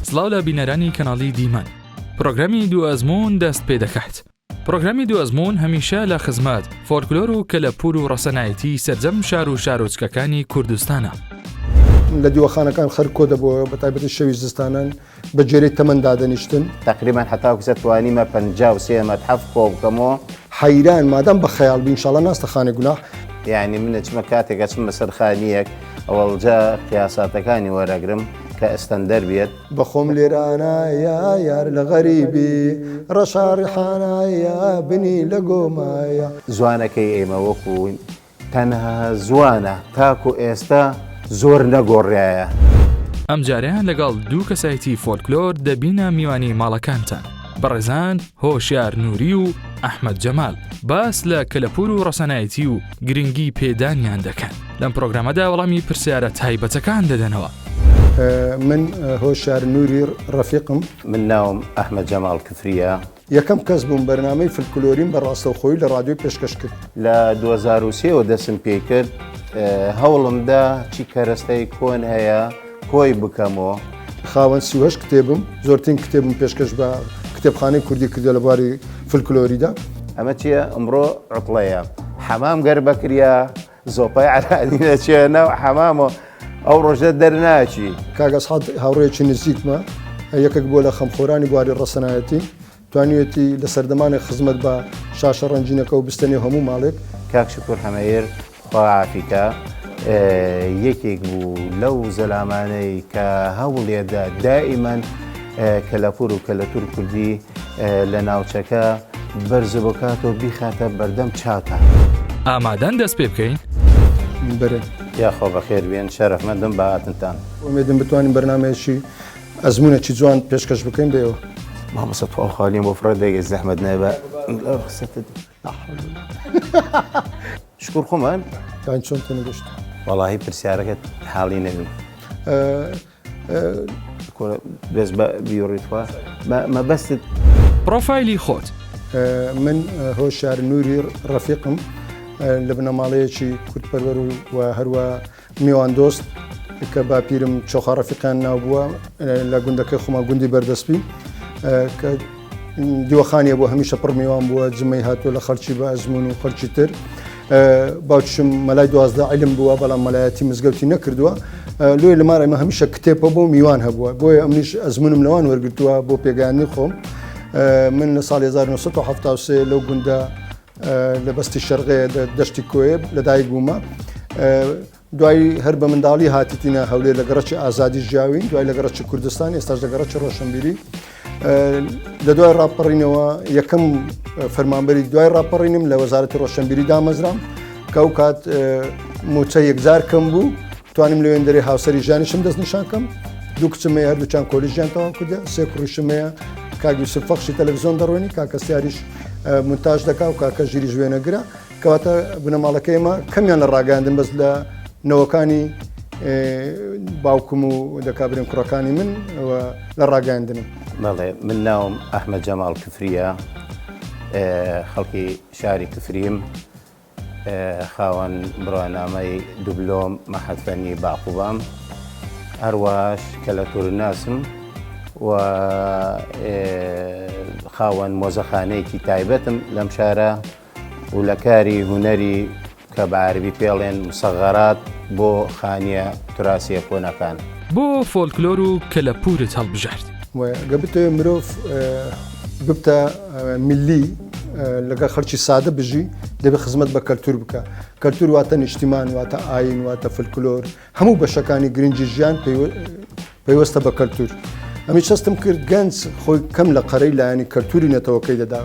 سڵاو لە بینەرانی کەناڵی دیمەن. پرۆگرامی دوو ئەزموون دەست پێ دەکات. پرۆگرامی دوو ئەزموون هەمیشە لە خزمەت فۆلکلۆر و کەلەپوور و ڕەسەنایەتی سەرجەم شار و شارۆچکەکانی کوردستانە. لە دیوەخانەکان خەرک کۆ دەبۆوە بە تایبەتی شەوی زستانان بە گوێرەی تەمەن دادەنیشتن. تەقریبەن حەتاوەکو ئێستا توانیمە 53 مەتحەف کۆ بکەمەوە. حەیران مادام بە خەیاڵ بی ئینشاڵا ناستە خانەی گوناح. یانی من ئەچمە کاتێک ئەچمە سەر خانییەک ئەوەڵجا قیاساتەکانی وەرەگرم کە ئەستەندەر بێت. بە خۆم لێرانە یا یار لە غەریبی ڕەشا ڕیحانە یا بنی لە گۆمایە. زوانەکەی ئێمە وەکو تەنها زوانە تاکو ئێستا زۆر نەگۆڕایە. ئەمجارەیان لەگەڵ دوو کەسایەتی فۆلکلۆر دەبینە میوانی ماڵەکانتان، بەڕێزان هۆشیار نوری و ئەحمەد جەمال باس لە کەلەپوور و ڕەسەنایەتی و گرنگی پێدانیان دەکەن. لەم پرۆگرامەدا وەڵامی پرسیارە تایبەتەکان دەدەنەوە. من هۆشیار نوری ڕەفیقم. من ناوم ئەحمەد جەماڵ کفرییە. یەکەم کەس بووم بەرنامەی فلکلۆریم بە ڕاستەوخۆیی لە ڕادیۆ پێشکەش کرد. لە 2003 ەوە دەستم پێی کرد، هەوڵم دا چی کەرەستەی کۆن هەیە کۆی بکەمەوە. خاوەن 38 کتێبم، زۆرترین کتێبم پێشکەش بە کتێبخانەی کوردی کردووە لە بواری فلکلۆریدا. ئەمە چییە؟ ئەمڕۆ عوتڵەیە. حەمام گەر بەکریا زۆپای عەلائەدین ئەچێ ناو حەمام و ئەو ڕۆژە دەرناچی. کاک ئەسعەد هاوڕێیەکی نزیکمە، یەکێک بووە لە خەمخۆرانی بواری ڕەسەنایەتی، توانیویەتی لە سەردەمانێک خزمەت بە شاشە ڕەنگینەکە و بستە نێو هەموو ماڵێک. کاک شوکور حەمەیر خوا عافی کا یەکێک بوو لەو زەلامانەی کە هەوڵێدا دائیمەن کەلەپوور و کەلەتوور کوردی لە ناوچەکە بەرزبکات و بیخاتە بەردەم چاوتان. ئامادەن دەست پێ بکەین؟ بەرێ. یاخوا بەخێر بێن شەرەفمەندم بە هاتنتان. ئومێدم بتوانین بەرنامەیەکی ئەزموونێکی جوان پێشکەش بکەین بە ئێوە. مامۆستا تواو خاڵیم بۆ فڕێ دەگەی زەحمەت نەبێ ڕوخسەتت. شکور خۆمان. یان چۆن تێنەگەشت؟ وەڵاهی پرسیارەکەت حاڵی نەبووم. کورە بەس بە بیوڕی تخوا مەبەستت. پڕۆفایلی خۆت. من هۆشیار نوری ڕەفیقم لە بنەماڵەیەکی کوردپەروەر و هەروە میواندۆست کە باپیرم چۆخا ڕەفیقیان ناوبووە لە گوندەکەی خۆمان گوندی بەردەسپی کە دیوەخانیە بۆ هەمیشە پڕ میوان بووە جمەی هاتووە لە خەڵکی بە ئەزمون و خەڵکی تر باوکیشم مەلای 12 عیلم بووە بەڵام مەلایەتی مزگەوتی نەکردووە لۆی لە ماڵ ئێمە هەمیشە کتێب بۆ میوان هەبووە بۆیە ئەمنیش ئەزمونم لەوان وەرگتووە بۆ پێگەیاندنی خۆم من لە ساڵی 1973 لەو گوندە لە بەستی شەرغەیە دەشتی کۆیە لەدایک بوومە دوای هەر بە منداڵی هاتیتینە هەولێر لە گەڕەکی ئازادی ژیاوین دوای لە گەڕەکی کوردستان ئێستاش لە گەڕەکی ڕۆشنبیری لە دوای ڕاپەڕینەوە یەکەم فەرمانبەری دوای ڕاپەڕینم لە وەزارەتی ڕۆشنبیری دامەزرام کە ئەو کات موچە یەکجار کەم بوو توانیم لەوێن دەرێ هاوسەری ژیانیشم دەست نیشان کەم دوو کچم هەیە هەردووچان کۆلیژیان تەواو کردە سێ کوڕیشم هەیە کاک یوسف فەخشی تەلەڤزیۆن دەڕوێنی کاکە سیاریش مونتاژ دەکا و کاکە ژیریش وێنەگرە کەواتە بنەماڵەکەی ئێمە کەمیان لە ڕاگەیاندن بەس لە نەوەکانی باوکم و دەکا برێم کوڕەکانی من لە ڕاگەیاندنم. بەڵێ من ناوم ئەحمەد جەماڵ کفریە خەڵکی شاری کفریم خاوەن بڕوانامەی دوبلۆم مەحەد فەنی باقوبام هەروەهاش کەلەتورناسم و خاوەن مۆزەخانەیەکی تایبەتم لەم شارە و لە کاری هونەری کە بە عەرەبی پێڵێن مسەغەرات بۆ خانیە توراسیە کۆنەکان. بۆ فۆلکلۆر و کەلەپوورت هەڵبژارد؟ وایە گەر بتەوێت مرۆڤ ببتە میللی لەگەڵ خەڵکی سادە بژی دەبێت خزمەت بە کەلتور بکە کەلتور واتە نیشتیمان واتە ئاین واتە فلکلۆر هەموو بەشەکانی گرنگی ژیان پەیوەستە بە کەلتور. ئەمیش هەستم کرد گەنج خۆی کەم لە قەرەی لایەنی کەلتوری نەتەوەکەی دەدا.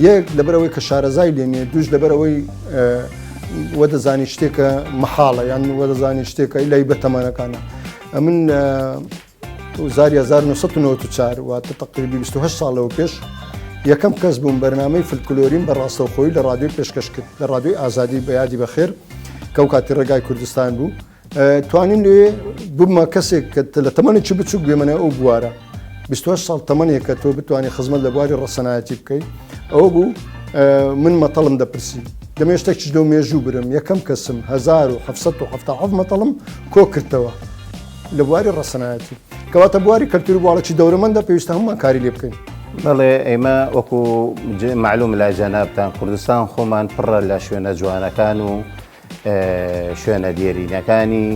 یەک لەبەرئەوەی کە شارەزای لێ نییە، دووش لەبەرئەوەی وەدەزانی شتێکە مەحاڵە یان وەدەزانی شتێکە لای بە تەمەنەکانە. ئەمن زاری 1994 واتە تەقریبی 28 ساڵ لەوە پێش یەکەم کەس بووم بەرنامەی فلکلۆریم بە ڕاستەوخۆیی لە ڕادیۆی پێشکەش کرد لە ڕادیۆی ئازادی بە یادی بەخێر کە ئەو کاتی ڕێگای کوردستان بوو. توانیم لێ ببمە کەسێک کە لە تەمەنێکی بچووک بێمەنە ئەو بوارە 28 ساڵ تەمەنێک کە تۆ بتوانانی خزمەت لە بواری ڕەسەنایەتی بکەیت ئەوە بوو من مەتەڵم دەپرسی دەمێ شتێکیش لەو مێژوو برم یەکەم کەسم 1970 مەتەڵم کۆ کردەوە لە بواری ڕەسەنایەتی. کەواتە بواری کەلتوری بواڵێکی دەورەمەندە پێویستە هەمومان کاری لێ بکەین. بەڵێ ئێمە وەکو مەعلوم لای جەنابتان کوردستان خۆمان پڕە لە شوێنە جوانەکان و شوێنە دێرینەکانی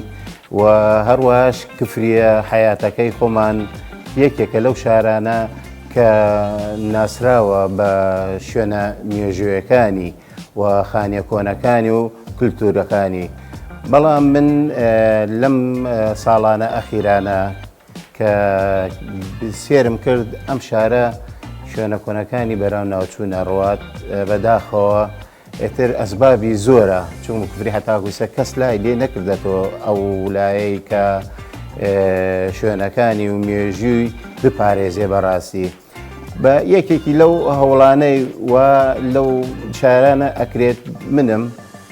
و هەروەهاش کفریە حەیاتەکەی خۆمان یەکێکە لەو شارانە کە ناسراوە بە شوێنە مێژوویەکانی و خانیە کۆنەکانی و کولتوورەکانی بەڵام من لەم ساڵانە ئەخیرانە کە سێرم کرد ئەم شارە شوێنە کۆنەکانی بەراو ناوچوونە ڕوات بەداخەوە ئیتر ئەسبابی زۆرە چون کفری هەتاکو ئیسە کەس لای لێ نەکردەتەوە ئەو لایەی کە شوێنەکانی و مێژووی بپارێزێ بەڕاستی بە یەکێکی لەو هەوڵانەی و لەو شارانە ئەکرێت منم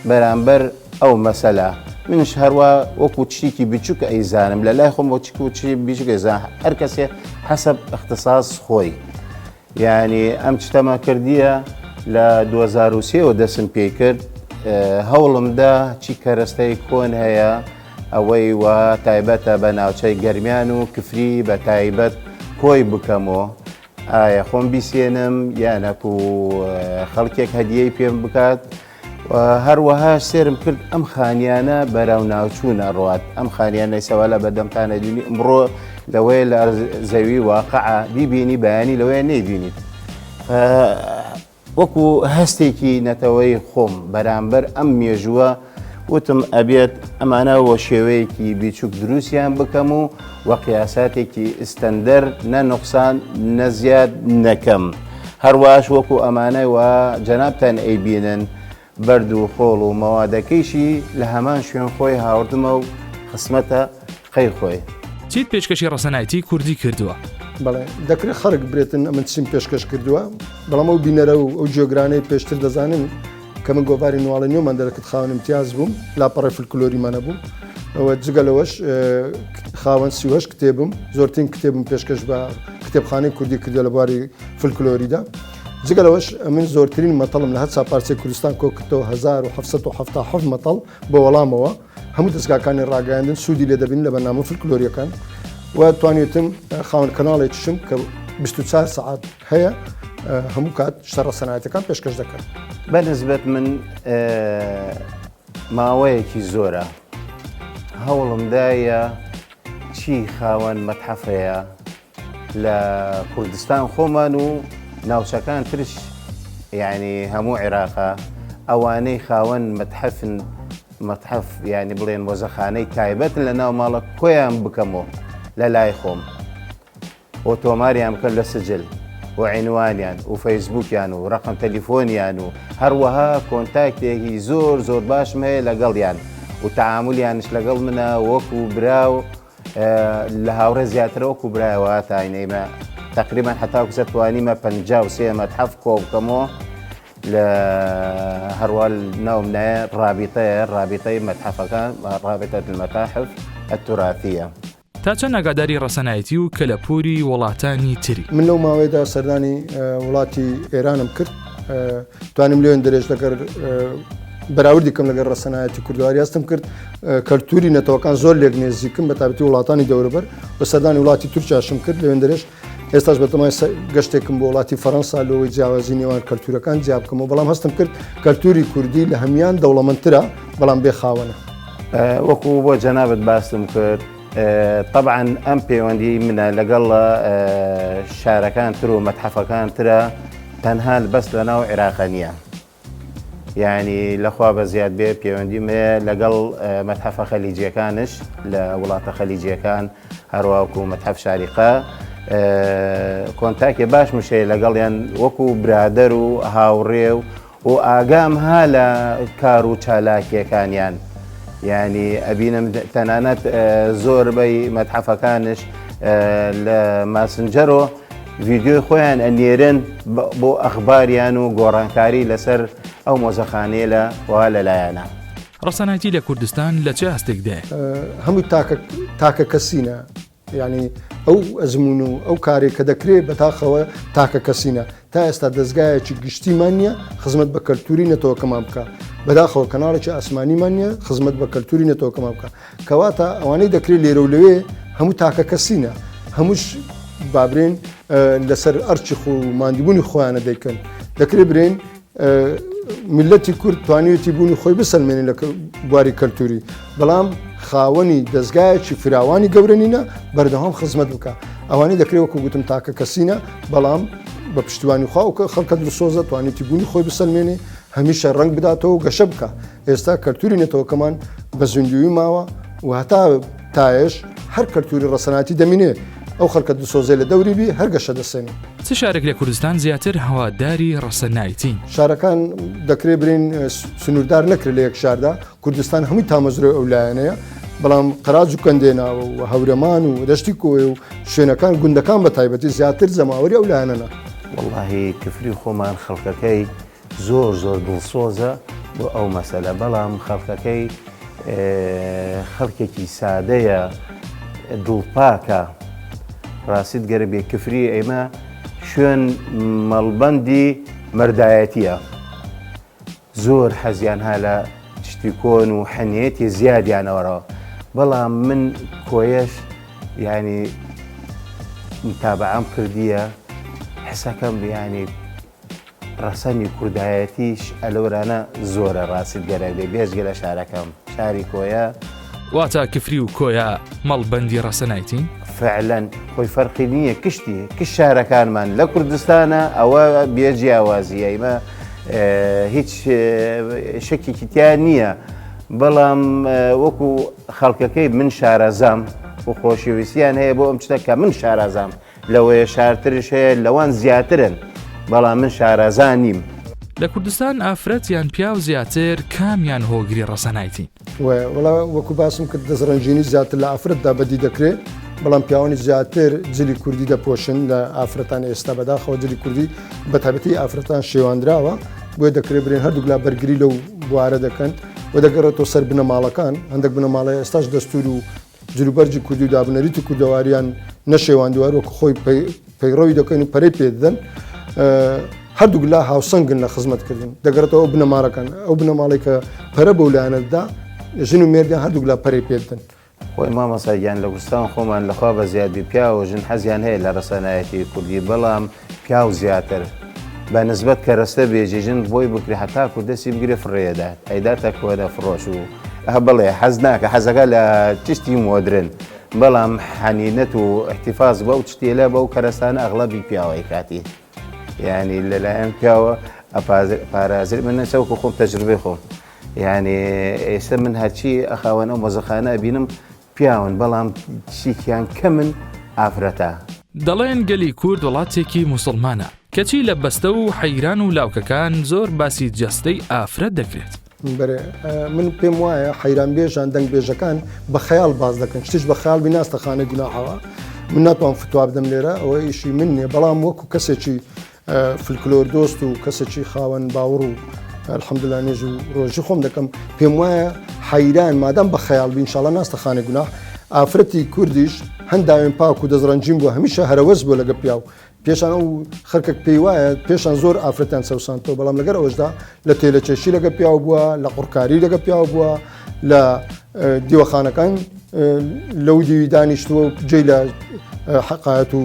بەرامبەر ئەو مەسەلە منش هەروە وەکو چیکی بچووک ئەیزانم لە لای خۆم بۆ چک و چی بچووک ئەیزان هەر کەسێ حەسەب اختصاص خۆی یانی ئەم چتەمە کردیە لە 2023 وە دەسم پێی کرد هەوڵم دا چی کەرەستەی کۆن هەیە ئەوەی و تایبەتە بە ناوچەی گەرمیان و کفری بە تایبەت کۆی بکەمەوە ئایا خۆم بیسێنم یانەکو خەڵکێک هەدیەی پێم بکات هەروەهاش سێرم کرد ئەم خانیانە بەرەو ناوچوون ئەڕوات ئەم خانیانەی سەوا لە بەردەمتانە دونی ئمڕۆ لەوەیە لە زەوی واقعە بیبینی بەیانی لەوەیە نەیبینیت وەکو هەستێکی نەتەوەی خۆم بەرامبەر ئەم مێژووە وتم ئەبێت ئەمانە وە شێوەیەکی بیچوک دروستیان بکەم و وە قیاساتێکی ئستەندەر نە نوقسان نە زیاد نەکەم هەرواش وەکو ئەمانە وا جەنابتان ئەیبینن بەرد و خۆڵ و مەوادەکەیشی لە هەمان شوێن خۆی هاوردمە و خسمەتە قەی خۆی. چیت پێشکەشی ڕەسەنایەتی کوردی کردووە؟ بەڵێ دەکرێت خەڵک برێتن ئەمن چیم پێشکەش کردووە، بەڵام ئەو بینەرە و ئەو گوێگرانەی پێشتر دەزانن کە من گۆڤاری نواڵی نوێمان دەرکرد خاوەن امتیاز بووم، لاپەڕەی فلکلۆریمان هەبوو و جگە لەوەش خاوەن 38 کتێبم، زۆرترین کتێبم پێشکەش بە کتێبخانەی کوردی کردووە لە بواری فلکلۆریدا. جگە لەوەش من زۆرترین مەتەڵم لە هەر چوار پارچەی کوردستان کۆکردەوە 1777 مەتەڵ بە وەڵامەوە هەموو دەزگاکانی ڕاگەیاندن سوودی لێ دەبین لە بەرنامە فلکلۆریەکان و توانیتم خاوەن کەناڵێکیشم کە 24 سەعات هەیە هەموو کات شتە ڕەسەنایەتەکان پێشکەش دەکەن. بە نسبەت من ماوەیەکی زۆرە هەوڵم دایە چی خاوەن مەتحەفەیە لە کوردستان خۆمان و ناوچەکان ترش یعنی هەموو عێراقا ئەوانەی خاوەن مەتحەفن مەتحەف یعنی بڵێن مۆزەخانەی تایبەتن لە ناو ماڵە کۆیان بکەمەوە لە لای خۆم و تۆماریان بکەن لە سجل و عینوانیان و فەیسبوکیان و ڕقم تەلیفۆنیان و هەروەها کۆنتاکتێکی زۆر زۆر باشم هەیە لەگەڵیان و تەعامولیانش لەگەڵ منە وەکو برا و لە هاوڕێ زیاترە وەکو برایەوە تاینەیمە تقریبا حتا کوسە توانیمە 53 مەتحەف کۆ بکەمەوە لە هەروە ناوم نایە ڕابیتەیە ڕابیتەی مەتحەفەکان ڕابطە المتاحف التراثیە. تا چەند ئاگاداری ڕەسەنایەتی و کەلەپووری وڵاتانی تری؟ من لەو ماوەیەدا سەردانی وڵاتی ئێرانم کرد، توانیم لێن درێژ لەگەر بەراوردی کەم لەگەر ڕەسەنایەتی کوردواری هەستم کرد کەلتوری نەتەوەکان زۆر لێک نێزیکم بە تابەتی وڵاتانی دەوروبەر و سەردانی وڵاتی تورکیاشم کرد لەوێن درێژ ئێستاش بەتەمای گەشتێکم بۆ وڵاتی فەرەنسا لەوەی جیاوازی نێوان کەلتورەکان جیا بکەمەوە بەڵام هەستم کرد کەلتوری کوردی لە هەمان دەوڵەمەندترە بەڵام بێ خاوەنە. وەکو بۆ جەنابت باسم کرد تەبعەن ئەم پەیوەندی منە لەگەڵ شارەکان تر و مەتحەفەکان ترە تەنها بەس لەناو عێراقە نییە یعنی لەخوا بە زیاد بێ پەیوەندیم هەیە لەگەڵ مەتحەفە خەلیجیەکانش لە وڵاتە خەلیجیەکان هەروەکو مەتحەف شاریقە کۆنتاکێ باش مشەیە لەگەڵیان وەکو برادەر و هاوڕێ و و ئاگام ها لە کار و چالاکیەکانیان یعنی ئەبینم تەنانەت زۆربەی مەتحەفەکانش لە ماسنجەرۆ ڤیدیۆی خۆیان ئەنێرن بۆ ئەخباریان و گۆڕانکاری لەسەر ئەو مۆزەخانەیە لە وا لەلایەنە. ڕەسەنایەتی لە کوردستان لە چ ئاستێکدایە؟ هەمووی تاکە تاکە کەسینە یانی ئەو ئەزموون و ئەو کارێک کە دەکرێت بەتاخەوە تاکە کەسینە تا ئێستا دەستگایەکی گشتیمان نییە خزمەت بە کەلتوری نەتەوەکەمان بکە بەداخەوە کەناڵێکی ئاسمانیمان نییە خزمەت بە کەلتوری نەتەوەکەمان بکە کەواتە ئەوانەی دەکرێت لێرە و لەوێ هەموو تاکە کەسینە. هەمووش بابرێن لەسەر ئەرچی خۆ و ماندیبوونی خۆیانە دەیکەن دەکرێت برێن میللەتی کورد توانیویەتی بوونی خۆی بسەلمێنێ لە بواری کەلتوری بەڵام خاوەنی دەزگایەکی فراوانی گەورە نینە بەردەوام خزمەت بکە ئەوانەی دەکرێت وەکو گوتم تاکە کەسینە بەڵام بە پشتیوانی خوا و خەڵکە دڵسۆزە توانیتی بوونی خۆی بسەلمێنێ هەمیشە ڕەنگ بداتەوە و گەشە بکە ئێستا کەلتوری نەتەوەکەمان بە زیندووی ماوە و هەتا تایش هەر کەلتوری ڕەسەناتی دەمینێ ئەو خەڵکە دڵسۆزەی لە دەوری بی هەر گەشە دەسێنێ. چ شارێک لە کوردستان زیاتر هەواداری ڕەسەنایتین؟ شارەکان دەکرێ برێن سنووردار نەکرێت لە یەک شاردا، کوردستان هەمووی تامەزرۆی ئەو لایەنەیە، بەڵام قەراج و کەندێناوە و هەورەمان و دەشتی کۆیە و شوێنەکان گوندەکان بە تایبەتی زیاتر جەماوەری ئەو لایەنەنە. وەڵاهی کفری خۆمان خەڵکەکەی زۆر زۆر دڵسۆزە بۆ ئەو مەسەلە بەڵام خەڵکەکەی خەڵکێکی سادەیە دڵپاکە ڕاستیت گەرە بێ کفری ئێمە شوێن مەڵبەندی مەردایەتیە زۆر حەزیان ها لە شتی کۆن و حەنیەتی زیادیانەوەەوە بەڵام من کۆیەش ینی متابعام کردیە حسەکەم بیانی ڕەسەنی کوردایەتیش ئەلەورانە زۆرە ڕاستت گەرەک بێ بێجگە لە شارەکەم شاری کۆیە. واتە کفری و کۆیە مەڵبەندی ڕەسەنایتین؟ فعلەن خۆی فەرقی نییە کشتی کش شارەکانمان لە کوردستانە ئەوە بێ جیاوازی ئەیمە هیچ شەکێکی تیا نییە بەڵام وەکو خەڵکەکەی من شارەزام و خۆشەویستیان هەیە بۆ ئەم شتە کە من شارەزام لەوەیە شارترش هەیە لەوان زیاترن بەڵام من شارەزا نیم. لە کوردستان ئافرەت یان پیاو زیاتر کامیان هۆگری ڕەسەنایتین؟ وەڵا وەکو باسم کرد دەستڕەنگینی زیاتر لە ئافرەتدا بەدی دەکرێ بەڵام پیاوانی زیاتر جلی کوردی دەپۆشن لە ئافرەتان ئێستا بەداخەوە جلی کوردی بە تایبەتی ئافرەتان شێواندراوە بۆیە دەکرێت برێن هەردووکلا بەرگری لەو بوارە دەکەن و دەگەڕێتەوە سەر بنەماڵەکان هەندێک بنەماڵە ئێستاش دەستور و جلوبەرگی کوردی و دابونەریتی کوردەواریان نەشێواندووە هەر وەکو خۆی پەیڕەوی دەکەن و پەرەی پێدەدەن هەردووک لا هاوسەنگن لە خزمەتکردن دەگەڕێتەوە ئەو بنەماڵەکان ئەو بنەماڵەی کە پەرە بەو لایەنەدا ژن و مێردیان هەردووک لا پەرەی پێدەدەن. خۆی مامۆستا گیان لە کوردستان خۆمان لەخوا بەزیاد بی پیاو و ژن حەزیان هەیە لە ڕەسەنایەتی کوردی بەڵام پیاو زیاتر بە نسبەت کەرەستە بێژی ژن بۆی بکرێ هەتاکو دەستی بگرێ فڕێدات ئەیداتە کۆنە فڕۆش و ئه بڵێ حەز ناکە حەزەکە لە چشتی مۆدرن بەڵام حەنینەت و احتفاظ بەو چتێلە بەو کەرەستانە ئەغڵەبی پیاوەی کاتی یعنی لەلایەن پیاوە پارازر من نەچەوکو خۆم تەجربەی خۆم یعنی ئێستا من هەرچی ئەخاوەن ئەو مۆزەخانە ئەبینم پیاون بەڵام چیکیان کەمن ئافرەتە. دەڵێن گەلی کورد وڵاتێکی موسڵمانە، کەچی لە بەستە و حەیران و لاوکەکان زۆر باسی جەستەی ئافرەت دەکرێت. بەرێ من پێم وایە حەیرانبێژان دەنگبێژەکان بە خەیاڵ باس دەکەن شتیش بە خەیاڵ بی ناستە خانەی گوناحەوە من ناتوان فتوا بدەم لێرە ئەوە ئیشی من نییە بەڵام وەکو کەسێکی فلکلۆر دۆست و کەسێکی خاوەن باوەڕ و الحمدلله نوێژ و ڕۆژی خۆم دەکەم پێم وایە حەیران مادام بە خەیاڵ بی انشاءالله ناستە خانەی گوناح ئافرەتی کوردیش هەنداوێن پاک و دەستڕەنگین بووە هەمیشە هەرەوەز بووە لەگە پیاو پێشان ئەو خەرکەک پێی وایە پێشان زۆر ئافرەتیان چەوساندەوە بەڵام لەگەر ئەوەشدا لە تێلەکێشی لەگە پیاو بووە لە قڕکاری لەگە پیاو بووە لە دیوەخانەکان لەو دیوی دانیشتووە و جێی لە حەقایەت و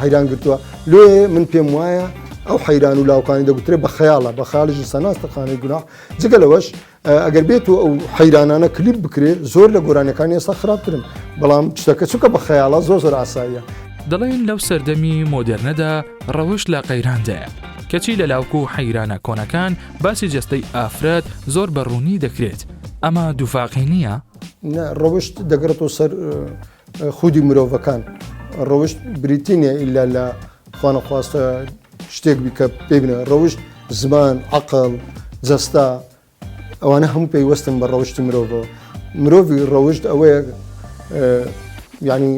حەیران گرتووە لێ من پێم وایە ئەو حەیران و لاوکانی دەگوترێت بە خەیاڵە بە خەیاڵی ژنسە خانەی گوناح جگە لەوەش ئەگەر بێت و ئەو حەیرانانە کلیپ بکرێ زۆر لە گۆرانیەکانی ئێستا خراپترن بەڵام شتەکە چونکە بە خەیاڵە زۆر زۆر ئاساییە. دەڵێن لەو سەردەمی مۆدێرنەدا ڕەوشت لە قەیراندایە، کەچی لە لاوک و حەیرانە کۆنەکان باسی جەستەی ئافرەت زۆر بە ڕوونی دەکرێت، ئەمە دووفاقی نییە؟ نا، ڕەوشت دەگەڕێتەوە سەر خودی مرۆڤەکان، ڕەوشت بریتی نییە ئیلا لە خوانەخواستە شتێک بی کە پێی بنێ، ڕەوشت زمان، عەقڵ، جەستە، ئەوانە هەموو پەیوەستن بە ڕەوشتی مرۆڤەوە مرۆڤی ڕەوشت ئەوەیە ینی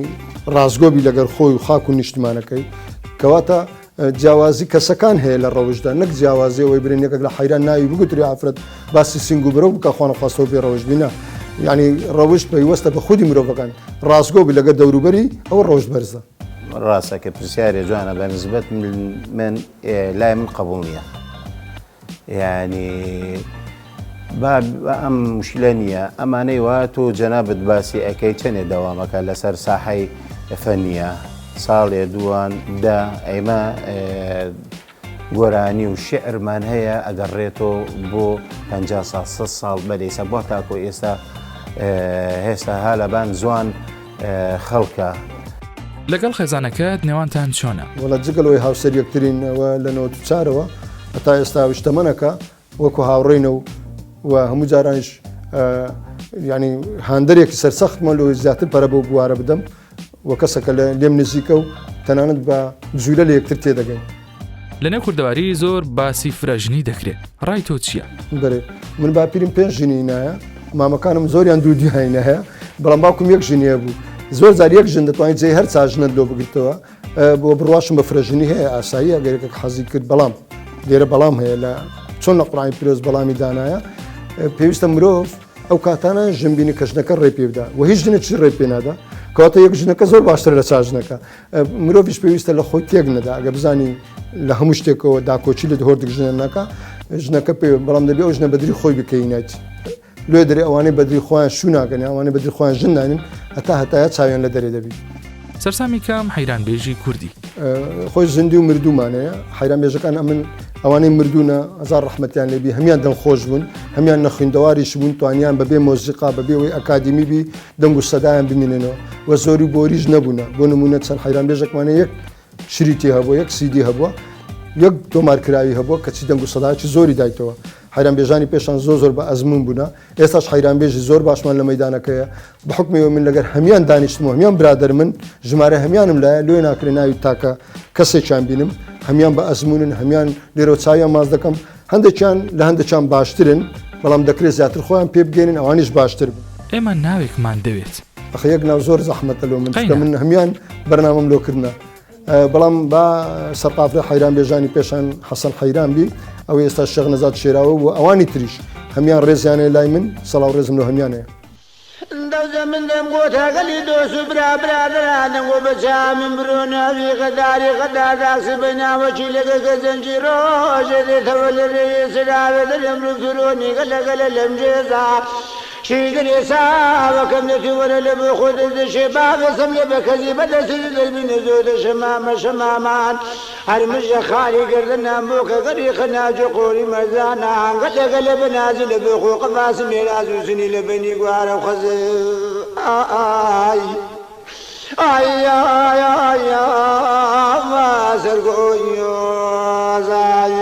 ڕاستگۆبی لەگەر خۆی و خاک و نیشتمانەکەی کەواتە جیاوازی کەسەکان هەیە لە ڕەوشدا نەک جیاوازی ئەوەی برێن یەکێک لە حەیران ناوی بگوتری ئافرەت باسی سنگ و برەو بکە خوانە خواستەوە بێ ڕەوشت بینە ینی ڕەوشت پەیوەستە بە خودی مرۆڤەکان ڕاستگۆ بی لەگەر دەوروبەری ئەوە ڕەوشت بەرزە. ڕاستە کە پرسیارێ جوانە بە نسبەت من لای من قبوڵ نییە یانی با ئەم مشکلە نییە ئەمانەی وا تۆ جەنابت باسی ئەەکەی چەنێ دەوامەکە لەسەر ساحەی فەنیە. ساڵێ دووان دە ئێمە گۆرانی و شیعرمان هەیە ئەگەڕێتەوە بۆ 50 ساڵ 100 ساڵ بەر ئێستا بۆ تاکۆ ئێستا هێستا ها لەبان زوان خەڵکە. لەگەڵ خێزانەکەت نێوانتان چۆنە؟ وەڵا جگە لەوەی هاوسەر یەکترین ئەوە لە 94ەوە هەتا ئێستا ئەویش تەمەنەکە وەکو هاوڕێینە و و هەموو جارانیش ینی هاندەرێکی سەرسەختمە لۆی زیاتر پەرە بۆ بوارە بدەم و کەسەکە لە لێم نزیکە و تەنانەت بە جوولە لە یەکتر تێدەگەین. لەنێو کوردەواری زۆر باسی فرەژنی دەکرێت، ڕای تۆ چییە؟ بەرێ من باپیرم پێنج ژنی نایە، مامەکانم زۆریان دوو دویانی نایە، بەڵام باوکم یەک ژنی هەبوو. زۆر جار یەک ژن دەتوانێت جێی هەر چار ژنت لۆ بگرتەوە. بۆ بڕواشم بە فرەژنی هەیە ئاساییە ئەگەر یەکێک حەزی کرد بەڵام لێرە بەڵام هەیە لە چۆن لە قورئانی پیرۆز بەڵامی دانایە پێویستە مرۆڤ ئەو کاتانە ژن بینی کە ژنەکە ڕێ پێ بدا و هیچ ژنێکی ڕێ پێ نادا کەواتە یەک ژنەکە زۆر باشترە لە چار ژنەکە مرۆڤیش پێویستە لە خۆی تێک نەدا ئەگە بزانی لە هەموو شتێکەوە داکۆکی لە هۆردێک ژنە ناکە ژنەکە پێ بەڵام دەبێ ئەو ژنە بەدری خۆی بکەینەت لێ دەرێ ئەوانەی بەدری خۆیان شوو ناکەن یان ئەوانەی بەدری خۆیان ژن نانن هەتا هەتایە چاویان لە دەرێ دەبی. سەرسامی کام حەیران بێژی کوردی؟ خۆی زیندوو و مردوومان هەیە حەیران بێژەکان ئەمن ئەوانەی مردوونە هەزار ڕەحمەتیان لێبی هەمیان دەنگخۆش بوون هەمیان نەخویندەواریش بوون توانیان بەبێ مۆزیقا بەبێ ئەوەی ئەکادیمی بی دەنگ و سەدایان بمینێنەوە و زۆری بۆریش نەبوونە بۆ نموونە چەند حەیران بێژێکمان هەیە یەک شریتی هەبووە یەک سیدی هەبووە یەک تۆمارکراوی هەبووە کەچی دەنگ و سەدایەکی زۆری دایتەوە حەیرانبێژانی پێشان زۆر زۆر بە ئەزموون بوونە، ئێستاش حەیرانبێژی زۆر باشمان لە مەیدانەکەیە، بە حوکمی ئەوەی من لەگەر هەمیان دانیشتم و هەمیان برادەرمن، ژمارەی هەمیانم لایە، لۆیە ناکرێ ناوی تاکە کەسێکیان بینم، هەمیان بە ئەزموونن، هەمیان لێرەوە چاویان ماچ دەکەم، هەندێکیان لە هەندێکیان باشترن، بەڵام دەکرێ زیاتر خۆیان پێ بگەینن ئەوانیش باشتر بن. ئێمە ناوێکمان دەوێت. ئەخ یەک ناو زۆر زەحمەتە لۆ من، چونکە قەینا. من هەمیان بەرنامەم لۆ کردنە. بەڵام با سەرقافلە حەیران بێژانی پێشان حەسەن حەیران بی ئەوەی ئێستا شێخ نەزاد شێراوە و ئەوانی تریش هەمیان ڕێزیانەیە لای من سەڵاو ڕێزم لۆ هەمیان هەیە. دەوزە من دەم گۆ تاگەلی دۆس و برا برادەران دەم گۆ بە چاوم برۆ ناوی غەداری غەدار داکسی بە ناوەکی لەگە گەزەنجی ڕۆژێ دێتەوە لە رێیێ سراوێ دەلم روکترۆنی گەلە گەلە لەم جێزا شیدرێ ساوەکەم لە تو وەرە لە بۆ خۆ دەردەشێ باوێسم لە بە کەزی بە دەستی دەربینە زۆ دەشەمامە شەمامان هەر مژە خالی گەردنان بۆ کە گەری خەناج و قۆری مەرزانان گەلە گەلە بە نازی لە بۆ خۆ قەفاسی مێراز و سنی لە بەینی گوارە و خەز ئای ئای ئای ئای ئای سەرگۆی زای.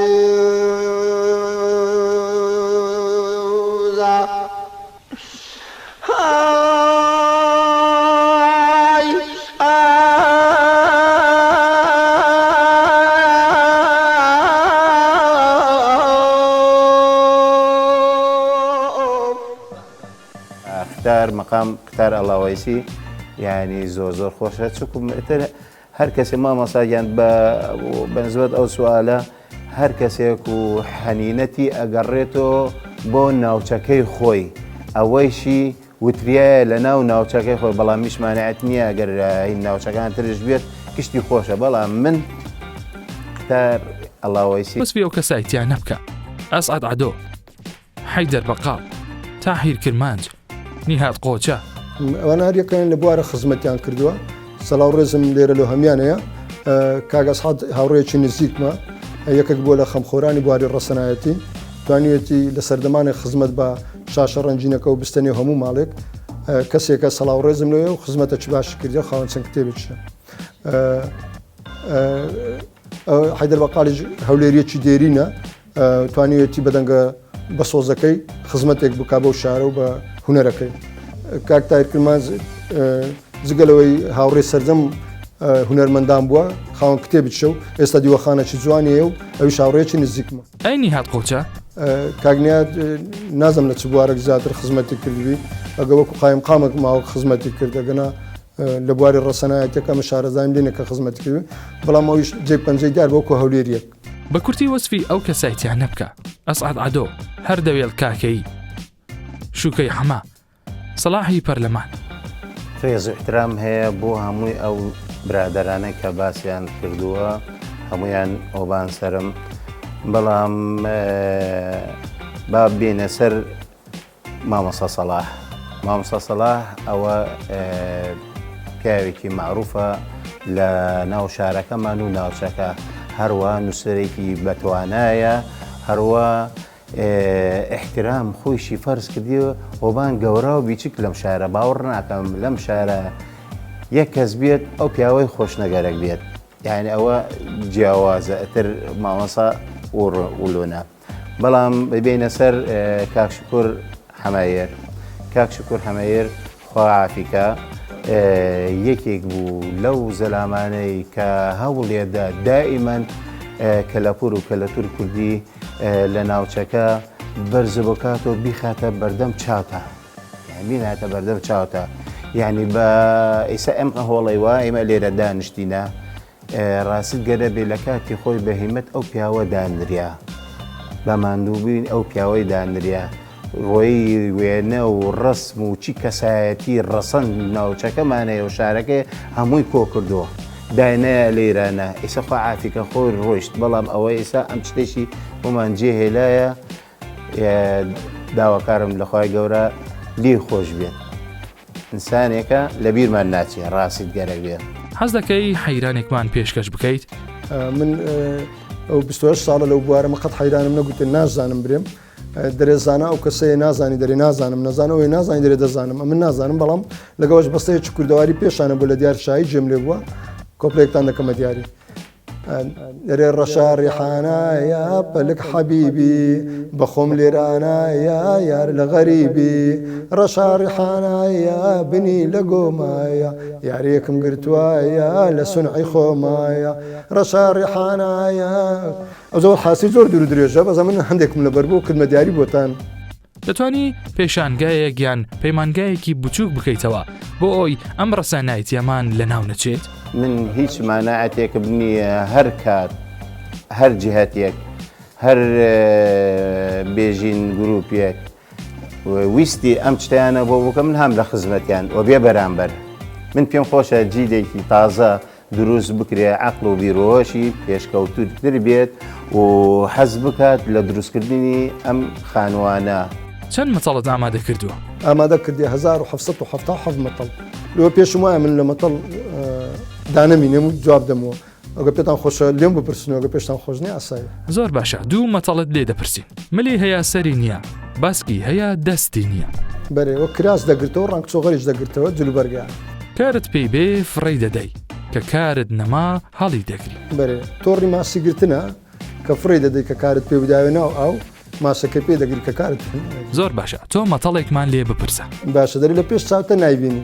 قتار مەقام قتار ئەڵاوەیسی یعنی زۆر زۆر خۆشە چکم ئیتر هەر کەسێ مامۆستا گیان بە بەنسبەت ئەو سوالە هەر کەسێک و حەنینەتی ئەگەڕێتەوە بۆ ناوچەکەی خۆی ئەوەیشی وتریایە لە ناو ناوچەکەی خۆی بەڵام هیچ مانعەت نییە ئەگەر هین ناوچەکان ترش بێت گشتی خۆشە بەڵام من قتار ئەڵاوەیسی وەسفی ئەو کەسایتیانە بکە ئەسعەد عەدۆ حەیدەر بەقاڵ، تاهیر کرمانج، نیهاد قۆچە. ئەوانە هەر یەکەیان لە بوارە خزمەتیان کردووە سەلاو ڕێزم لێرە لۆ هەمیان هەیە کاک ئەسحاد هاوڕێیەکی نزیکمە یەکێک بووە لە خەمخۆرانی بواری ڕەسەنایەتی توانیوێتی لە سەردەمانێک خزمەت بە شاشە ڕەنگینەکە و بستە نێو هەموو ماڵێک کەسێکە سەلاو ڕێزم لۆیە و خزمەتەکی باشی کردیە خاوەن چەند کتێبێکیشە حەیدەر بەقاڵیش هەولێریەکی دێرینە توانیویەتی بە دەنگە بەسۆزەکەی خزمەتێک بکا بەو شارە و بە هونەرەکەی. کاک تاهیر کرمانج جگە لەوەی هاوڕێی سەرجەم هونەرمەندان بووە، خاوەن کتێبیشە و ئێستا دیوەخانێکی جوانی هەیە و ئەویش هاوڕێیەکی نزیکمە. ئەی نیهاد قۆچە؟ کاک نیهاد نازم لە چ بوارێک زیاتر خزمەتی کردبی، ئەگە وەکو قایمقامێک ماوەک خزمەتی کرد، ئەگەنا لە بواری ڕەسەنایەتیەکە من شارەزایم لێ نیە کە خزمەتی کردبی، بەڵام ئەویش جێ پەنجەی دیار بووە وەکو هەولێرییەک. بە کورتی وەسفی ئەو کەسایتیانە بکە، ئەسعەد عەدۆ، هەردەوێڵ کاکەیی، شوکەی حەمە، سەڵاحی پەرلەمان. ڕێز و ئیحترام هەیە بۆ هەمووی ئەو برادەرانەی کە باسیان کردووە هەمویان ئۆبان سەرم بەڵام با بێنە سەر مامۆستا سەڵاح مامۆستا سەڵاح ئەوە پیاوێکی مەعروفە. لە ناو شارەکەمان و ناوچەکە، هەروا نووسەرێکی بەتوانایە، هەروا ئیحترام خۆیشی فەرز کردیوە وەبان گەورا و بیچک لەم شارە، باوەڕ ناکەم لەم شارە یەک کەس بێت ئەو پیاوەی خۆشنەگەرەک بێت، یانی ئەوە جیاوازە ئەتر مامۆسا ولۆنە. بەڵام بێینە سەر کاک شکور حەمەیر کاک شکور حەمەیر خوا عافیکا یەکێک بوو لەو زەلامانەی کە هەوڵێدا دائیمەن کەلەپور و کەلەتور کوردی لە ناوچەکە بەرز بکات و بیخاتە بەردەم چاوتا بیناتە بەردەم چاوتا یعنی بە ئیسا ئەم هۆڵی وا ئێمە لێرە دانیشتینە ڕاست گەرە بێ لە کاتی خۆی بە هیمەت ئەو پیاوە دانریا بە ماندووبوین ئەو پیاوەی دانریا ڕۆیی وێنە و ڕەسم و چی کەسایەتی ڕەسەن ناوچەکەمانەیە و شارەکەی هەمووی کۆ کردووە داینایە لەیرانە ئیسە خوا عافیکە خۆی ڕۆیشت بەڵام ئەوە ئێستا ئەم شتێکی بۆمان جێ هێلایە داواکارم لە خوای گەورە لێی خۆش بێت ئینسانێکە لە بیرمان ناچێ ڕاستیت گەرەک بێ. حەز دەکەی حەیرانێکمان پێشکەش بکەیت؟ من ئەو 28 ساڵە لەو بوارەمە قەت حەیرانم نەگوتن نازانم برێم دەرێ زانا ئەو کەسەیە نازانی دەرێ نازانم نەزانەوەی نازانی دەرێ دەزانم ئەمن نازانم بەڵام لەگەڵش بەستەیەکی کوردەواری پێشانە بۆ لە دیار شایی جێم لێ بووە کۆپلەیەکتان دەکەمە دیاری. دەرێ ڕەشا ڕیحانە یا پەلک حەبیبی بەخۆم لێرانە یا یار لە غەریبی ڕەشا ڕیحانە یا بنی لە گۆمایە یارێکم گرتووە یا لە سونعی خۆمایە ڕەشا ڕیحانە یا ئەو زۆر حاسی زۆر دوور درێژە بەزە من هەندێکم لەبەر بوو کردمە دیاری بۆتان. دەتوانی پێشانگایەک یان پەیمانگایەکی بچووک بکەیتەوە بۆ ئەوی ئەم ڕەسەنایتیەمان لەناو نەچێت؟ من هیچ ماناعەتێکم نییە هەر کات هەر جهتێک هەر بێژین گروپێک ویستی ئەم شتیانە بۆ بکە من هەم لە خزمەتیان و بێ بەرامبەر من پێم خۆشە جیلێکی تازە دروست بکرێ عەقڵ و بیرۆشی پێشکەوتووتر بێت و حەز بکات لە دروستکردنی ئەم خانووانە. چەند مەتەڵت ئامادە کردووە؟ ئامادە کردی 1777 مەتەڵ. لەوە پێشم وایە من لە مەتەڵ دانەمینێم و جواب دەمەوە. ئەگەر پێتان خۆشە لێم بپرسن و ئەگەر پێشتان خۆش نییە ئاساییە. زۆر باشە دوو مەتەڵت لێ دەپرسین. ملی هەیە سەری نییە، باسکی هەیە دەستی نییە. بەرێ وەک کراس دەگرتەوە ڕەنگ چۆغەریش دەگرتەوە جلوبەرگیان. کارت پێی بێ فڕێی دەدەی، کە کارت نەما هەڵی دەگری. بەرێ تۆڕی ماسی گرتنە کە فڕێی دەدەی کە کارت پێ بداوێ ناو ئاو ماسەکەی پێ دەگری کە کارت پێ نەدای. زۆر باشە تۆ مەتەڵێکمان لێ بپرسە. باشە دەرێ لە پێش چاوتە نایبینی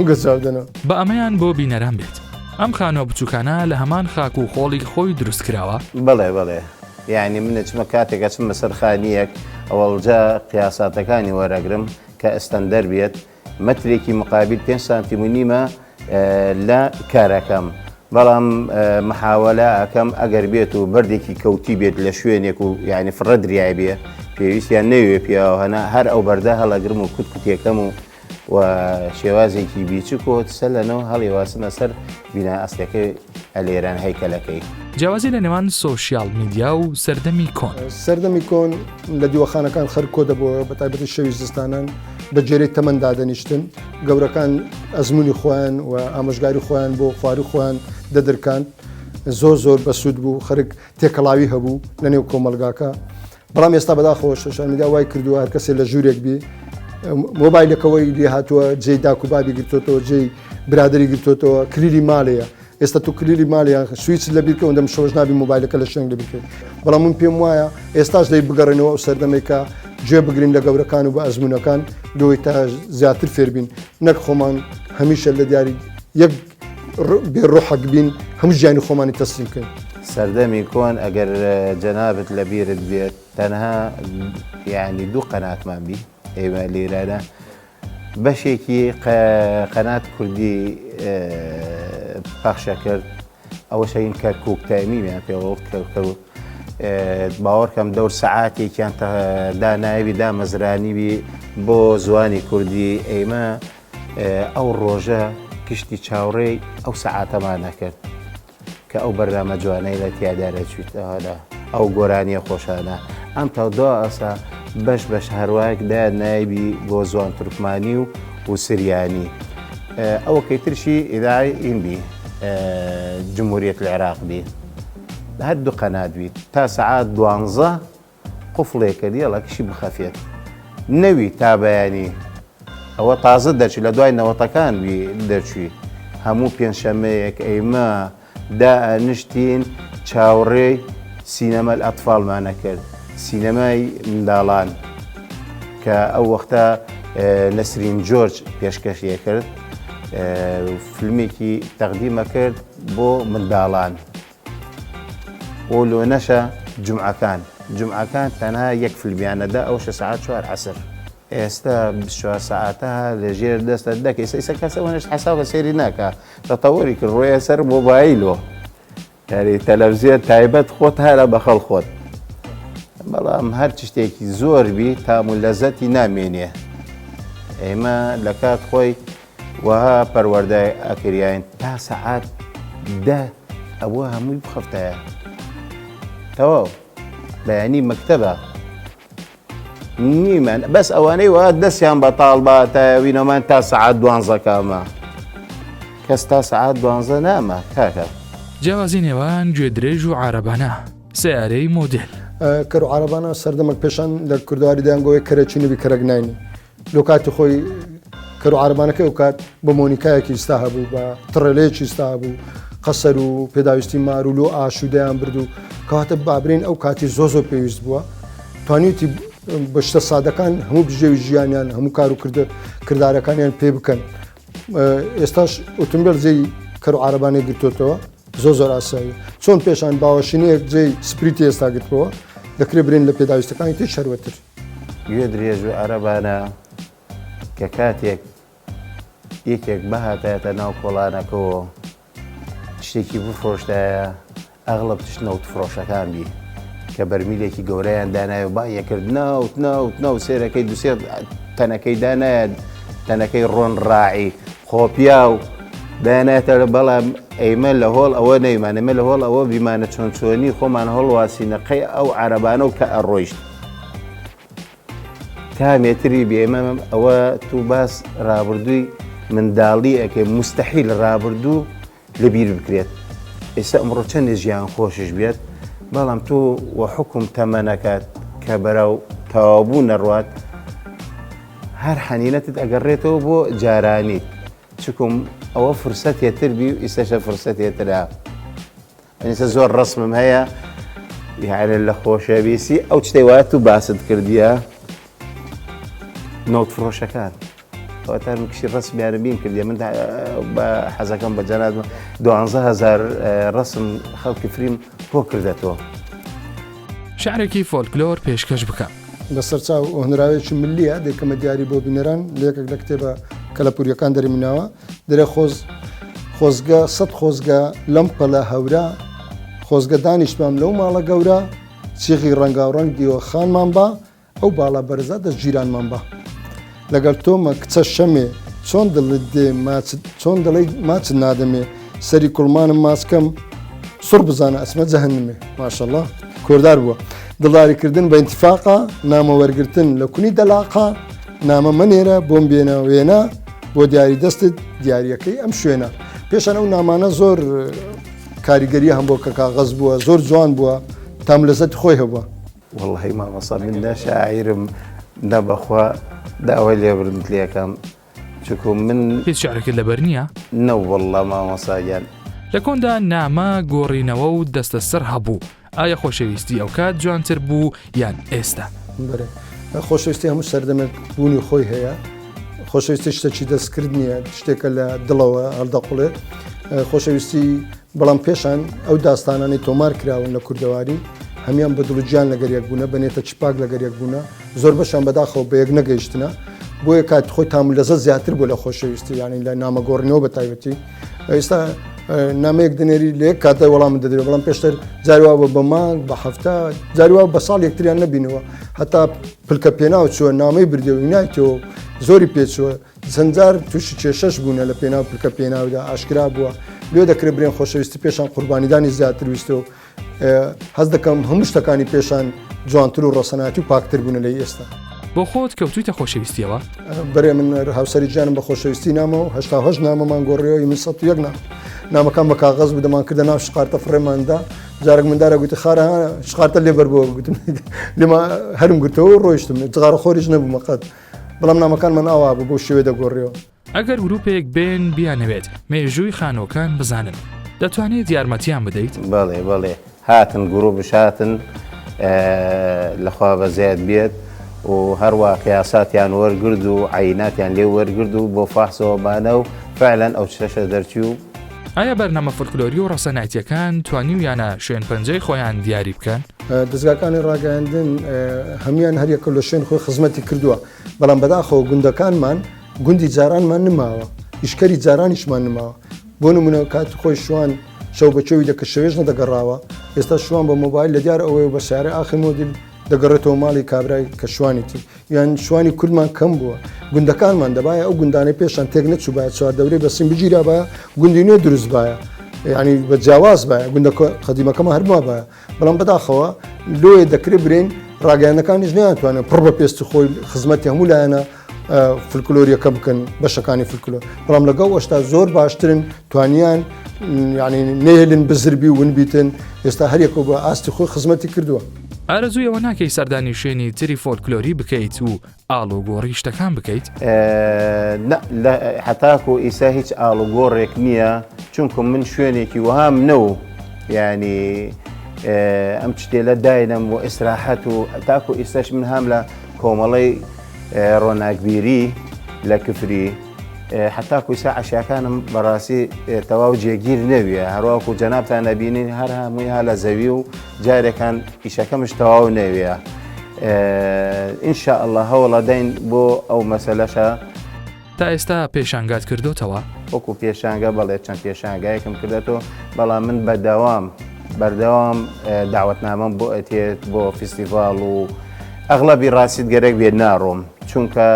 گۆ چاو دەنەوە. با ئەمەیان بۆ بینەران بێت. ئەم خانووە بچووکانە لە هەمان خاک و خۆڵی خۆی دروست کراوە؟ بەڵێ بەڵێ یانی من ئەچمە کاتێک ئەچمە سەر خانیەک ئەوەڵجا قیاساتەکانی وەرەگرم کە ئەستەندەر بێت مەترێکی مقابل پێنج سانتیم و نیمە لە کارەکەم بەڵام محاوەلە ئەکەم ئەگەر بێت و بەردێکی کەوتی بێت لە شوێنێک و یعنی فڕە دریای بێ پێویستیان نەوێ پیاوە هەنا هەر ئەو بەردە هەڵەگرم و کوت کوتێکەم و و شێوازێکی بیچک و سەلەنەوە هەڵیواسمە سەر بینا ئەسلەکەی ئەلێران هەیکەلەکەی. جیاوازی لە نێوان سۆشیال میدیا و سەردەمی کۆن. سەردەمی کۆن لە دیوەخانەکان خەرک کۆ دەبۆوە بە تایبەتی شەوی زستانان بە گوێرەی تەمەن دادەنیشتن گەورەکان ئەزموونی خۆیان و ئامۆژگاری خۆیان بۆ خواری خۆیان دەدرکاند زۆر زۆر بەسوود بوو خەرک تێکەڵاوی هەبوو لە نێو کۆمەڵگاکە بەڵام ئێستا بەداخەوە سۆشیال میدیا وای کردووە هەر کەسێ لە ژوورێک بی مۆبایلەکەوەی لێ هاتووە جێی داک و بابی گرتوتەوە جێی برادری گرتوتەوە کلیلی ماڵەیە ئێستا تو کلیلی ماڵیان سویچ لە بیرکە دەم شەوەش نابی مۆبایلەکە لە شوێن لە بیرکەی بەڵام من پێم وایە ئێستاش دەی بگەڕێنەوە ئەو سەردەمێکە گوێ بگرین لە گەورەکان و بە ئەزمونونەکان لۆی تا زیاتر فێربین نەک خۆمان هەمیشە لە دیاری یەک بێ ڕۆحەک بین هەموو ژیانی خۆمانی تەسلیم بکەین. سەردەمی کۆن ئەگەر جەنابت لە بیرت بێت تەنها یانی دوو قەناتمان بی ئێمە لێرانە بەشێکی قەنات کوردی پەخشە کرد ئەوەشەین کەرکک تایمیمیان پێوەڵ کەرکک باوەڕکەم دەور سەعاتێکیان دانایوی دامەزرانیوی بۆ زوانی کوردی ئێمە ئەو ڕۆژە گشتی چاوڕێی ئەو سەعاتەمان ئەکرد کە ئەو بەرنامە جوانەی لە تیادا دەچویتەوە ئەو گۆرانیە خۆشانە ئەم تا دو ئاسا بەش بەش هەروایەک دایان نایبی بۆ زوان تورکمانی و و سریانی. ئەوەکەی ترشی ئیداعەی ئین بی جمهوریەت العراق بی هەر دوو قەنات بی تا سەعات دوانزە قفڵێ کرد یەڵا کشی بخەفێت نەوی تا بەیانی ئەوە تازە دەرچوی لە دوای نەوەتەکان بی دەرچوی هەموو پێنجشەمەیەک ئەیمە دائەنشتین چاوەڕێی سینەما الئەتفالمان ئەکرد، سینەمای منداڵان کە ئەو وەختە نەسرین جۆرج پێشکەشی ئەکرد، فیلمێکی تەقدیم ئەکرد بۆ منداڵان. و لۆنەشە جومعەکان، جومعەکان تەنها یەک فیلمیان ئەدا ئەوشە سەعات چوار عەسر. ئێستا 24 سەعاتە لە ژێر دەستە دەکە ئێستا ئێستا کەس ئەوەنەش حەساو سەیری ناکا تەتەوەری کرد ڕۆیە سەر مۆبایلۆ یاری تەلەڤزیۆن تایبەت خۆت هەرە بەخەڵ خۆت بەڵام هەر شتێکی زۆر بی تام و لەزەتی نامێنێ ئێمە لە کات خۆی وەها پەروەردە ئەکریاین تا سەعات دە ئەوە هەمووی بخەفتایە تەواو بەیانی مەکتەبە نیمان بەس ئەوانەی وا دەستیان بەتاڵ باتایە وینەمان تا سەعات دوانزە کامە کەس تا سەعات دوانزە ناما کاکە. جیاوازی نێوان گوێدرێژ و عارەبانە، سەیارەی مۆدێل. کەر و عارەبانە سەردەمەک پێشان لە کوردەواری دەیانگۆێ کەرەکی نەبی کەرەک ناینی. لۆ کاتی خۆی کەر و عارەبانەکەی ئەو کات بە مۆنیکایەکی ئیستا هەبوو بە تڕێلەیەکی ئیستا هەبوو قەسەر و پێداویستی مار و لۆ ئاش و دەیان برد و کەواتە بابرین ئەو کاتی زۆ زۆر پێویست بووە توانیوتی بە شتە سادەکان هەموو بژێوی ژیانیان هەموو کار و کردە کردارەکانیان پێ بکەن ئێستاش ئۆتۆمبیل جێی کەر و عارەبانەی گرتوتەوە زۆر زۆر ئاسایی چۆن پێشان باوەشینەیەک جێی سپریتی ئێستا گرتبەوە دەکرێت برین لە پێداویستەکانی تر شەروەتر گوێ درێژ و عەرەبانە کە کاتێک یەکێک بهاتایەتە ناو کۆڵانەکەوە شتێکی بفرۆشتایە ئەغڵب تشت نەوت فرۆشەکان بی کە بەرمیلێکی گەورەیان دانایە و بانگی کرد نەوت نەوت نەوت سێرەکەی دوسێ تەنەکەی دانایە تەنەکەی ڕۆن ڕاعی خۆپیا و دایانایەتە بەڵام ئەیمە لە هۆڵ ئەوە نەیمان ئەمە لە هۆڵ ئەوە بیمانە چۆن چۆنی خۆمان هەڵواسینە قەی ئەو عەرەبانە و کە ئەڕۆیشت تامێتری بێمە ئەوە تو باس رابردووی منداڵی ئەەکەی مستحیل رابردوو لەبیر بکرێت ئێستا ئەمڕۆ چەندێ ژیان خۆشش بێت بەڵام تۆ وە حکوم تەمەنەکات کە بەرەو تەواوبوو نەڕوات هەر حەنینەتت ئەگەڕێتەوە بۆ جارانیت چکم ئەوە فرسەتێتر بی و ئیسەشە فرسەتێترە ئەنیسە زۆر ڕسمم هەیە یعنی لە خۆشەویستی ئەو شتەی وایە تو باست کردیە نەوت فرۆشەکان ئەوەتا من کشی ڕسمیانە بیم کردیە من بە حەزەکەم بە جەناب دوانزە هەزار ڕسم خەڵکی فریم کۆ کردەتەوە. شعرێکی فۆلکلۆر پێشکەش بکە. لەسەر چاو هۆنراوەیەکی ملییە دەیکەمە دیاری بۆ بینەران لە یەکێک لە کتێبە کەلەپوریەکان دەرمناوە دەرێ خۆز خۆزگە سەد خۆزگە لەم پەلە هەورە خۆزگە دانیشتبام لەو ماڵە گەورە چیغی ڕەنگاوڕەنگ دیوە خانمان با ئەو باڵا بەرزە دەست جیرانمان با لەگەڵ تۆمە کچە شەمێ چۆن دڵت دێ ماچت چۆن دەڵێی ماچت نادەمێ سەری کوڵمانم ماچکەم سڕ بزانە ئەچمە جەهەنمێ ماشەڵڵا کۆردار بووە دڵداری کردن بە ئینتفاقە نامە وەرگرتن لە کونی دەلاقە نامە مەنێرە بۆم بێنە وێنە بۆ دیاری دەستت دیاریەکەی ئەم شوێنە پێشان ئەو نامانە زۆر کاریگەری هەم بۆ کە کاغەز بووە زۆر جوان بووە تام لەزەتی خۆی هەبووە. وەڵی مامۆستا من نە شاعیرم نە بەخوا داوای لێبردنت لێکەم چونکو من هیچ شعرێکت لەبەر نییە؟ نەوەڵڵا مامۆستا گیان. لە کۆندا نامە گۆڕینەوە و دەستەسڕ هەبوو، ئایا خۆشەویستی ئەوکات جوانتر بوو یان ئێستا؟ بەرێ خۆشەویستی هەموو سەردەمێک بوونی خۆی هەیە خۆشەویستی شتێکی دەستکرد نییە شتێکە لە دڵەوە هەڵدەقوڵێت خۆشەویستی بەڵام پێشان ئەو داستانانەی تۆمار کراون لە کوردەواری هەمان بە دڵ و گیان لەگەر یەک بوونە بە نێتەکی پاک لەگەر یەک بوونە زۆربەشیان بەداخەوە بە یەک نەگەیشتنە بۆیە کات خۆی تام و لەزەت زیاتر بوو لە خۆشەویستی یعنی لە نامەگۆڕینەوە بە تایبەتی ئێستا نامەیەک دەنێری لە یەک کاتە وەڵام دەدرێت بەڵام پێشتر جاری وا بە مانگ بە هەفتە جاری وا بە ساڵ یەکتریان نەبینەوە هەتا پلکە پێناو چووە نامەی بردێ و نایتەوە زۆری پێچووە چەندجار تووشی کێشەش بوونە لە پێناو پلکە پێناودا ئاشکرا بووە لێ دەکرێت برێن خۆشەویستی پێشان قوربانیدانی زیاتر ویستە و هەست دەکەم هەموو شتەکانی پێشان جوانتر و ڕەسەناتی و پاکتر بوونە لەی ئێستا. بۆ خۆت کەوتوویتە خۆشەویستییەوە؟ بەرێ من هاوسەری گیانم بە خۆشەویستی نامە و 88 نامەمان گۆڕیەوە ی من 101 نامە نامەکان بە کاغەز بوو دەمان کردە ناو شقارتە فڕێماندا جارێک مندارە گوتی خارە شقارتە لێ بەربووە گوتم لێما هەرم گرتەوە و ڕۆیشتم جغارە خۆریش نەبوومە قەت بەڵام نامەکانمان ئاوا بوو بەو شێوەیە دەگۆڕیەوە. ئەگەر گروپێک بێن بیانەوێت مێژووی خانووەکان بزانن دەتوانیت یارمەتیان بدەیت؟ بەڵێ بەڵێ هاتن گروپش هاتن لەخوا بەزیاد بێت و هەروە قیاساتیان وەرگرد و عیناتیان لێ وەرگرد و بۆ فەحسەوە بانە و فعلا ئەو چرەشە دەرچوو. ئایا بەرنامە فۆلکلۆری و ڕەسەنایتیەکان توانیویانە شوێن پەنجەی خۆیان دیاری بکەن؟ دەزگاکانی ڕاگەیاندن هەموویان هەریەکە لە شوێن خۆی خزمەتی کردووە، بەڵام بەداخەوە گوندەکانمان گوندی جارانمان نماوە، ئیشکەری جارانیشمان نماوە. بۆ نمونە کاتی خۆی شوان شەو بە چێوی دەکرد شەوێش نەدەگەڕاوە، ئێستا شوان بە مۆبایل لە دیار ئەوەیە و بە سەیارەی ئاخر مۆدیل دەگەڕێتەوە ماڵی کابرای کە شوانیتی. یان شوانی کوردمان کەم بووە. گوندەکانمان دەبایە ئەو گوندانەی پێشان تێک نەچووبایە چواردەورەی بەسیم بگیرابایە گوندی نوێ دروست بایە یعنی بە جیاواز بایە گوندە قەدیمەکەمان هەر مابایە بەڵام بەداخەوە لۆیە دەکرێت برێن ڕاگەیانەکانیش نەیانتوانێت پڕ بە پێستی خۆی خزمەتی هەموو لایەنە فلکلۆریەکە بکەن بەشەکانی فلکلۆر بەڵام لەگەڵ ئەوشتا زۆر باشترن توانیان یعنی نێلن بزربی ون بیتن ئێستا هەریەکە بە ئاستی خۆی خزمەتی کردووە. ئارەزووی ئەوە ناکەی سەردانی شوێنی تری فۆلکلۆری بکەیت و ئاڵوگۆڕی شتەکان بکەیت؟ نا هەتاکو ئیسا هیچ ئاڵوگۆڕێک نییە چونکە من شوێنێکی وەهام نەو یعنی ئەم شتێلە داینەم بۆ ئیسراحەت و تاکو ئیستاش من هام لە کۆمەڵەی ڕۆناکبیری لە کفری حتاکو ئیسا عەشیاکانم بەڕاستی تەواو جێگیر نەویە هەروەکو جەنابتان نەبینین هەر هەمووی ها لە زەوی و جارێکان ئیشەکەمش تەواو نەویە ان شاء اللە هەوڵەدەین بۆ ئەو مەسەلەشە. تا ئێستا پێشانگات کردۆتەوە؟ وەکو پێشانگا بەڵێ چەند پێشانگایەکم کردەتەوە بەڵام من بەدەوام بەردەوام داوەتنامەم بۆ ئەتێت بۆ فیستیڤاڵ و ئەغڵەبی ڕاستیت گەرەک بێت ناڕۆم چونکە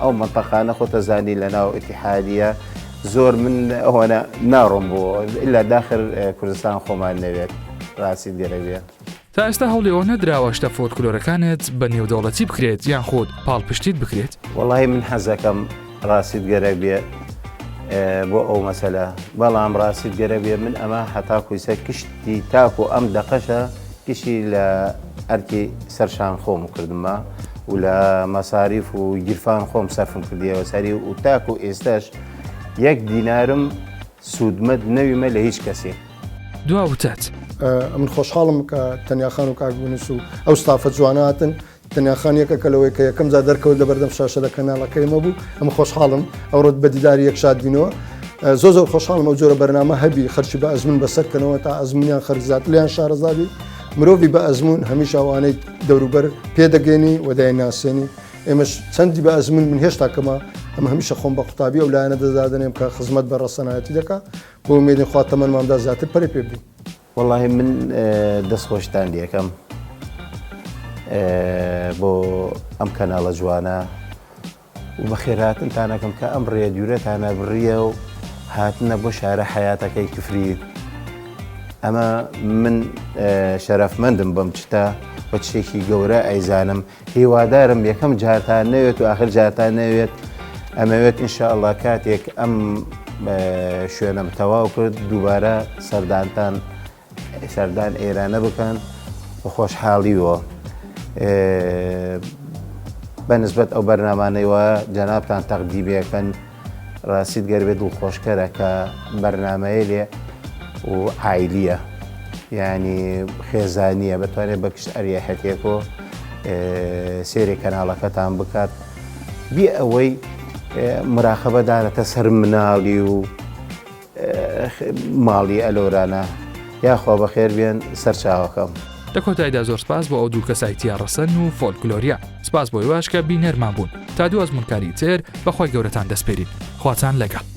ئەو مەنتەقانە خۆتە زانی لە ناو ئیتیحادیە زۆر من ئەوەنە ناڕۆم بۆ ئللا داخر کوردستان خۆمان نەوێت ڕاستیت گەرەک بێت. تا ئێستا هەوڵی ئەوە نەدراوە شتە فۆلکلۆرەکانت بە نێودەوڵەتی بکرێت یان خۆت پاڵپشتیت بکرێت؟ وەڵاهی من حەزەکەم ڕاستیت گەرەک بێ بۆ ئەو مەسەلە بەڵام ڕاستیت گەرەک بێ من ئەمە هەتاکو ئیسە کشتی تاکو ئەم دەقەشە کشی لە ئەرکی سەرشان خۆم کردمە و لە مەساریف و گیرفان خۆم سەرفم کردیەوە سەری و تاکو ئێستاش یەک دینارم سوودمەد نەویمە لە هیچ کەسێ. دوا وتەت. ئەمن خۆشحاڵم کە تەنیا خان و کاک یونس و ئەو ستافە جوانە هاتن. تەنیا خان یەکەکە لەوەی کە یەکەم جار دەرکەوت لە بەردەم شاشە لە کەناڵەکەی ئێمە بوو. ئەمن خۆشحاڵم ئەوڕۆ بە دیداری یەک شاد بینەوە. زۆر زۆر خۆشحاڵم ئەو جۆرە بەرنامە هەبی خەرکی بە ئەزموون بەسەر کەنەوە تا ئەزموونیان خەرک زیاتر لێیان شارەزا بی. مرۆڤی بە ئەزموون هەمیشە ئەوانەی دەوروبەر پێدەگەێنی و دەیناسێنی. ئێمەش چەندی بە ئەزموون من هێشتا کەمە ئەمە هەمیشە خۆم بە قوتابی ئەو لایەنە دەدادەنێم کە خزمەت بە ڕەسەنایەتی دەکا بۆ ئومێدین خوا تەمەنمان دا زیاتر پەرەی پێ بدەین. وەڵاهی من دەست خۆشتان لێکەم بۆ ئەم کەناڵە جوانە و بەخێرهاتنتانەکەم کە ئەم ڕێ دوورەتانە بڕیە و هاتنە بۆ شارە حەیاتەکەی کفری ئەمە من شەرەفمەندم بەم چتە و شتێکی گەورە ئەیزانم هیوادارم یەکەم جارتان نەوێت و ئاخر جارتان نەوێت ئەمەوێت ان شاء اللە کاتێک ئەم شوێنەم تەواو کرد دووبارە سەردانتان سەردان ئێرانە بکەن و خۆشحاڵیوە بە نسبەت ئەو بەرنامانەیەوە جەنابتان تەقدیمەکەن ڕاستیت گەر بێ دڵخۆشکەرە کە بەرنامەیەلێ و عایلیە یعنی خێزانیە بتوانێت بە کشت ئەریەحەتێکۆ سێرێ کەناڵەکەتان بکات بێ ئەوەی مراقەبە دانەتە سەر مناڵی و ماڵی ئەلۆرانە یاخوا بەخێر بێن سەرچاوەکەم. لە کۆتایدا زۆر سپاس بۆ ئەو دوو کەسایتیە ڕەسەن و فۆلکلۆریە سپاس بۆ ئێوەش کە بینەرمان بوون تا دوو ئەزموونکاری تر بە خوای گەورەتان دەسپێرین خواتان لەگەڵ.